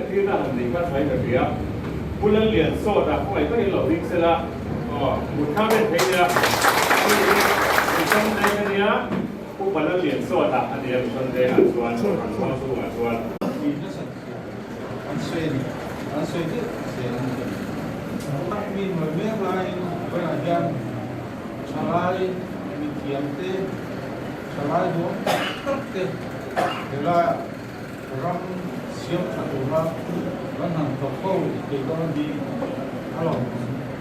tirna han nei kha thain ka hria. Pu Lallian sawta khawngaih takin lo ding sela aw mut kha ven thei nia. Hei hi Mission Veng a nia, Upa Lallian sawta a nia Mission Vengah chuan Kohhran Hall chhungah chuan. Ti nasat zia an sawi a ni. An sawi deuh zel a ni. Mi hnuai mek laiin vawiinah hian thalai mithiamte, thalai duang tak tak te helaiah ram siam tha tura kan han thawk ho thei dawn hi a lawm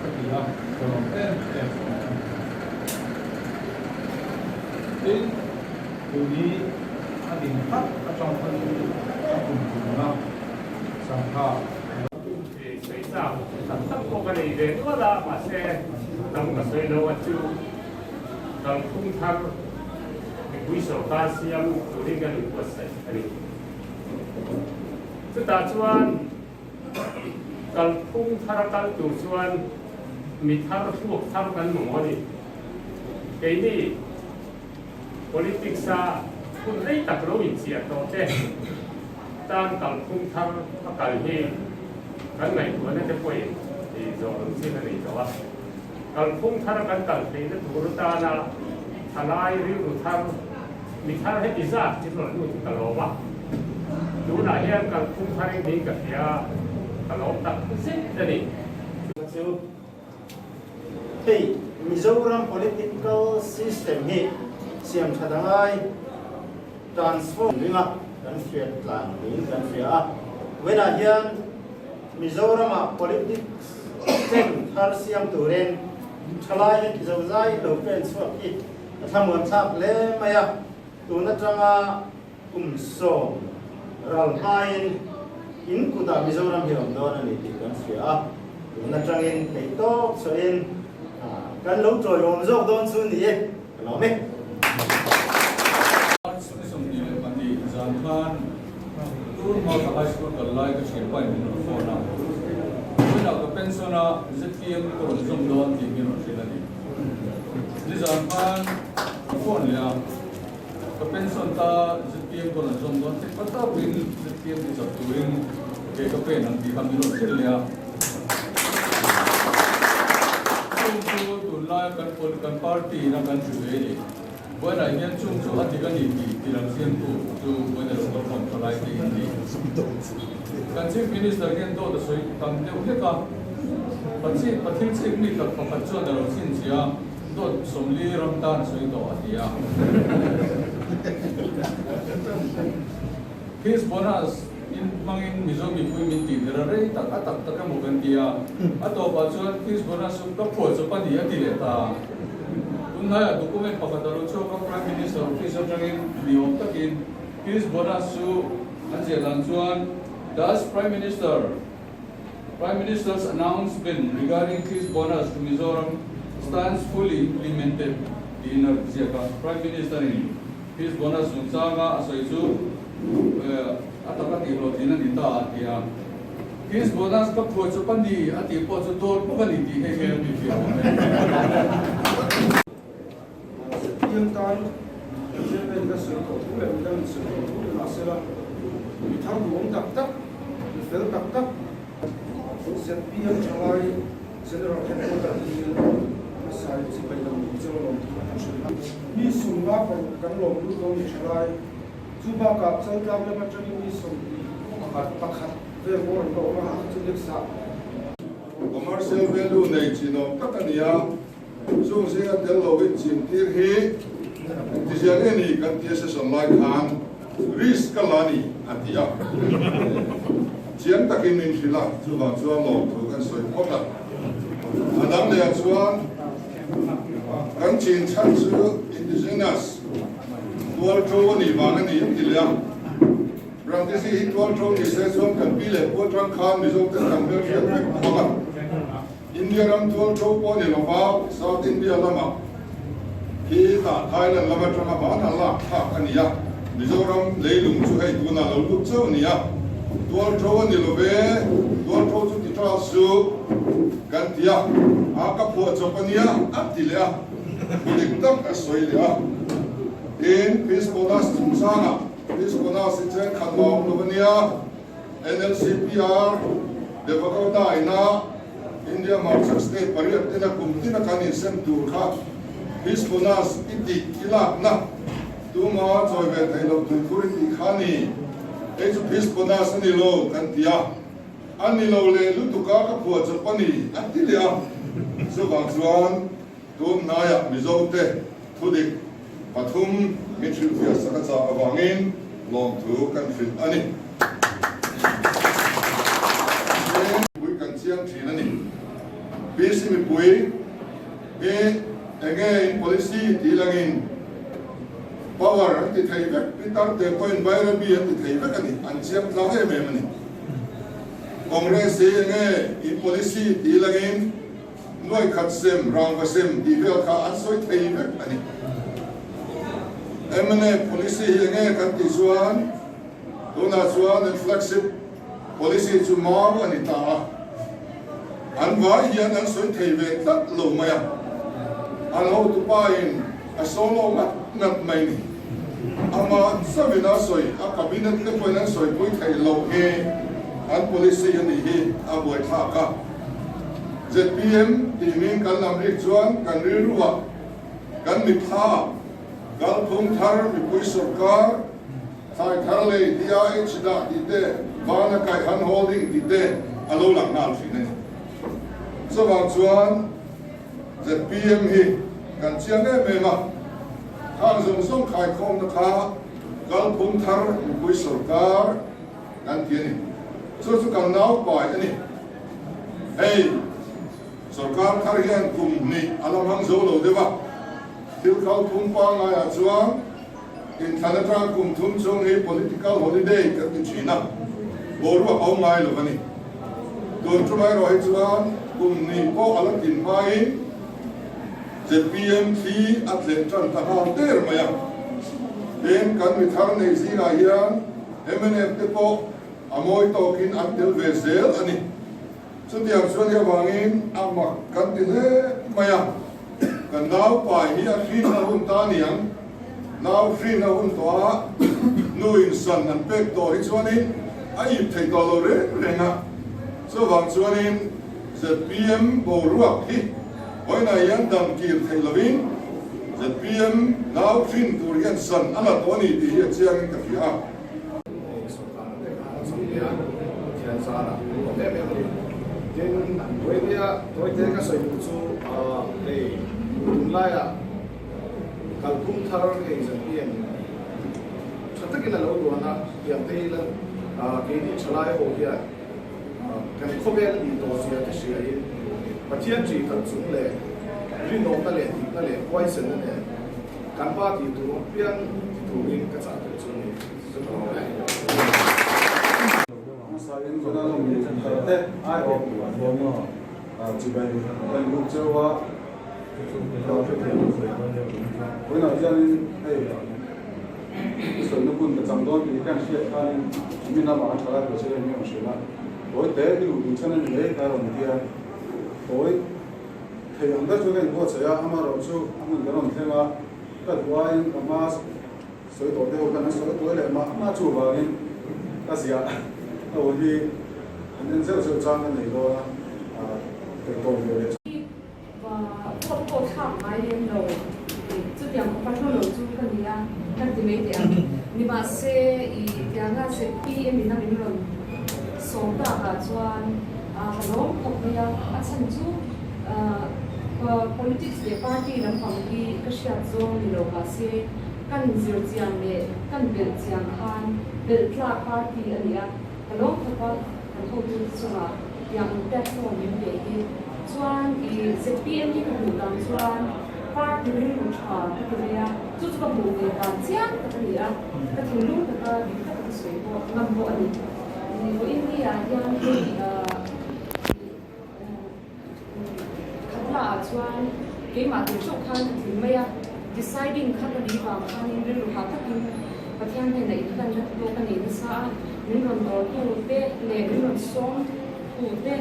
ka ti a, ka lawm em em a ni. Tin, tun hi a din phat atang pawhin a kum tumna sangha. Sawi chak tak tak pawh ka nei ve nual a, mahse tam ka sawi lo a chu kalphung thar mipui sawrkar siam turin kan inbuatsaih a ni. Chutah chuan kalphung thar a kal tur chuan mi thar hruak thar kan mamawh a ni. Keini politics a hun rei tak lo inchiah tawh te tan kalphung thar a kal hi kan ngaihtuahna te pawhin zawh lo chin a nei tawh a. Kalphung thar kan kal theihna tur atana thalai rilru thar, mi thar heti zat in rawn lut hi ka lawm a. Tunah hian kalphung thar in niin ka hria a, ka lawm tak zet a ni. Chu hei Mizoram political system hi siam that a ngai, transform ringa kan hriat tlan niin kan hria a. Vawiinah hian Mizoramah politics chen thar siam turin thalai heti zozai lo pen chhuak hi a thlamuan thlak hle mai a, tun atanga kum 10 ral hmain in kutah Mizoram hi a awm dawn a ni tih kan hria a, tun atangin theihtawp chhuahin kan lo tawiawm zawk dawn chu ni e, ka lawm e. March 22 zan khan Tun hma ka high school kal lai ka thianpa in min rawn phone a, vawiinah ka pension a zpm ka rawn zawm dawn tih min rawn hrilh a ni. Nizan khan ka phone leh a, ka pension ta zpm ka rawn zawm dawn tih patapin zpm ti chak turin ke ka pen ang tih kha min rawn hrilh leh a. Chung chu tunlai kan party in a kan hri ve a ni. Vawiinah hian chung chu a dik a ni tih tilang siamtu chu Vawiina lo kal khawm tha lai te in ni. Kan Chief Minister hian dawt a sawi tam deuh hlek a, Pathil chik mi tak pakhat chuan a lo chhinchhiah a, dawt 40 ram tan a sawi tawh a ti a. His bonus in hmangin Mizo mipui min tih der a rei tak a tak tak emaw kan ti a, a tawpah chuan his bonus chu ka phuah chawp a ni a ti leh ta. Tunlaiah document pakhat a lo chhuak a, Prime Minister office atangin ni awm takin his bonus chu an ziah dan chuan Thus Prime Minister Prime Minister's announcement regarding his bonus to Mizoram stands fully implemented tiin a ziak a. Prime Minister in his bonus chungchanga a sawi chu a taka tihhlawhtlin a ni ta a ti a. His bonus ka phuah chawp a ni a tih pawh chu dawt bawk a ni tih hei hian a mi fiah awm e. Zpm tan Chairman ka sawi tawh thu leh midang in sawi tawh thu ni mahsela mi thar duhawm tak tak, mi fel tak tak zpm thalai General Headquarter hi hmasa in chibai lo ni cheu lawm thu kan hrilh a. Mi sumna paruk kan lawm lut dawn ni thalai, chu bakah Chaltlang lam atangin mi 21 vel bawr an la awm a, chu next ah. Commercial value nei chinawm tak a ni a. Chung zinga tel lo in chim tir hi engtizia nge ni kan tia session lai khan risk ka la ni a ti a, chiang takin min hrilh a, chuvang chuan lawmthu kan sawi phawt a. A dang leh ah chuan kan chin chhan chu indigenous tualtho a nih vang a ni an ti leh a, Ramdisi hi tualtho ni se chuan kan pi leh pu atang khan Mizo ten kan hmelhriat vek bawk a. India ram tual tho pawh ni lova South India lamah khi tah Thailand lam atanga van a lak thlak a ni a, Mizoram leilung chu hei tunah lo lut chauh a ni a, tual tho a ni love, tual tho chu ti tha su kan ti a, a ka phuah chawp a nia a ti leh a, thu dik tak a sawi leh a. Tin, Chris Bonus chungchangah, Chris Bonus hi chen khat mah a awm lo a nia. NLCPR, Devagowda ina India hmarchhak state pariat tina kum tina kan insem tur kha Fees bonus i tih i lakna tuma chawi ve theih loh tuikhur i tih kha ni. Hei chu fees bonus a ni lo kan ti a, a ni lo leh lutuk a ka phuah chawp a ni a ti leh a. Chuvang chuan tun hnaiah Mizote thudik pathum min hrilhfiah sak a chak avangin lawmthu kan hrilh a ni. Mipui kan chiang thin a ni. PC mipui hi enge in policy tih langin power an ti thei vek, Pitar te pawhin Bairabi an ti thei vek a ni, an chiang tlang em em a ni. Congress hi enge in policy tih langin Nuai khat sem, rangva sem tih vel kha an sawi thei vek a ni. Mnf policy hi enge kan tih chuan tunah chuan an flagship policy chu mau a ni ta a, an vai hian an sawi thei ve tlat lo mai a, an hotupa in a solo ngat ngat mai ni. Amah chauhin a sawi, a cabinet te pawhin an sawipui theih loh hi an policy a nih hi a buaithlak a. Zpm tih hming kan lam rik chuan kan rilruah, kan mitthla, kalphung thar, mipui sawrkar, thlai thar lei, DIH dah tih te, vana kaih han holding tih te a lo lang nghal thin a ni. Chuvang chuan zpm hi kan chiang em em a, khang zawng zawng khaikhawmna kha kalphung thar, mipui sawrkar kan ti a ni. Chu chu kan naupai a ni. Hei, sorkar thar hian kum hnih a la hmang zo lo deuh a, thil kal phung pangaiah chuan inthlan atang kum thum chhung hi political holiday kan ti thin a, boruak a awm ngai lo a ni. Tun tum erawh hi chuan kum hnih pawh a la tlin hmain zpm thli a tleh tan ta nghal der mai a, tin kan mi thar nei zingah hian mnf te pawh A mawi tawkin an tel ve zel a ni. Chutiang chuan hi avangin a mak kan ti hle mai a, kan naupai hi a hrin a hun ta niang. Nau hrin a hun tawh a, nu in san an pek tawh hi chuanin a ip thei tawh lo reng reng a. Chuvang chuanin zpm boruak hi vawiinah hian dam kir theih lovin zpm nau hrin tur hian san a la tawh a ni tih hi a chiangin ka hria a. Tin, Vawinia tawite ka sawi duh chu hei tunlaiah kalphung thar hei ZPM tha takin a lo duan a, tiang te ila keini thalai ho hian kan khawvel a nih tawh zia te hriain Pathian ṭih tak chung leh rinawmna leh dikna leh huaisenna nen Kan pa tih tur apiang ti turin ka chah tur chu a ni. Chu ka lawm e. Hmasa in Jonah lawm ni thar te ai awm chibai kan buk cheu a, vawiinah hianin hei i sawina hun ka chang dawn tih hian hriat khanin mi lamah a tha lai president hi a rawn hrilh a, tawi te i luh duh chhan a ni mai kha a rawn ti a, tawi. Thei ang ber chu ka inbuatsaih a, amaherawhchu a hmun kan rawn thleng a, ka duh aiin ka hma sawi tawh te ho khan an sawi tuai leh mah mah chu vangin ka ziah ho hi an en zeuh zeuh chang ka nei dawn a, thei tawp ve leh. Va pawh pawh thlak ngai lem lo, chutiang khawpa hlu lo chu ka ni a, ka ti mai teh ang. Nimahse, i tianga ZPM in a min rawn sawm takah chuan ka lawm khawp mai a, a chhan chu politics leh party lampang hi ka hriat zawng ni lo mahse kan zir chian leh kan belh chian khan belh tlak party a ni a, ka lawm khawp a, kan hotute chungah tiang platform min pe hi chuan i zpm hi ka hmuh dan chuan party rilru tha ka ti mai a, chu chu ka hmuh ve dan chiang tak a ni a, ka thinlung taka dik taka ka sawi pawh ngam pawh a ni. Vawiinni-ah hian hei khatlaah chuan keimah tur chauh khan ka tling mai a, deciding kha ka nih vang khanin rilru hah takin Pathian hnenah inhlanna te pawh ka nei nasa a, min rawn dawrtu te leh min rawn sawm tu te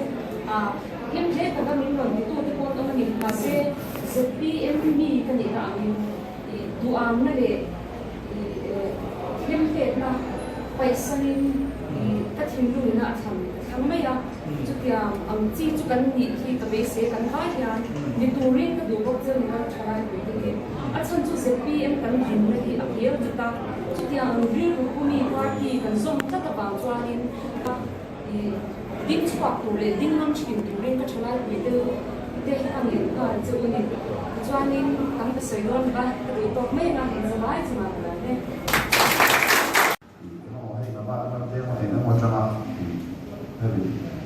hlim hle taka min rawn titu te pawh an awm a ni. Mahse, zpm mi ka nihna angin duhamna leh hlimhletna paihsanin ka thin. thinlungina a thlan a thlang mai a, chutiang ang chi chu kan nih hi ka beisei kan vai hian ni turin ka duh bawk cheu ni a thalai pui te hi. A chhan chu zpm kan dinna hi a hmel tlat a, chutiang ang rilru pumi party kan zawm tlat avang chuanin ding chhuak tur leh ding ngam thin turin ka thalai pui te te ka ngei nghal che u ni. Tichuanin kan ka sawi dawn lova ka duh tawk mai anga inzawai chungah ka lo e.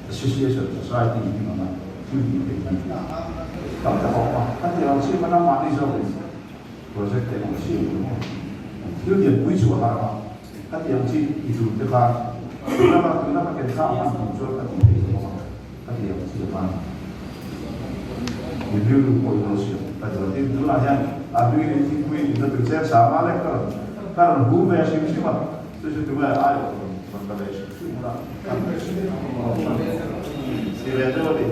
Association Society hming anga thil tih theih hi tam tak a awm a, a tih ang chiah khan amahni zawkin project te emaw siam tur emaw thil lianpui chu a har a, a tih ang chi ti tur te khan tuna ka tuna ka ken thlak hman tur chuan ka tih theih lo bawk a, a tih ang chiah khan min rilru pawh in lo siam ka duh a, tin tunah hian a bikin thingpui inna tur chen sang a lek ka rawn ka rawn hum ve hrim hrim a. Chu chu tunge ai awh rawn rawn la ve hrim hrim ula ti ve deuh a ni.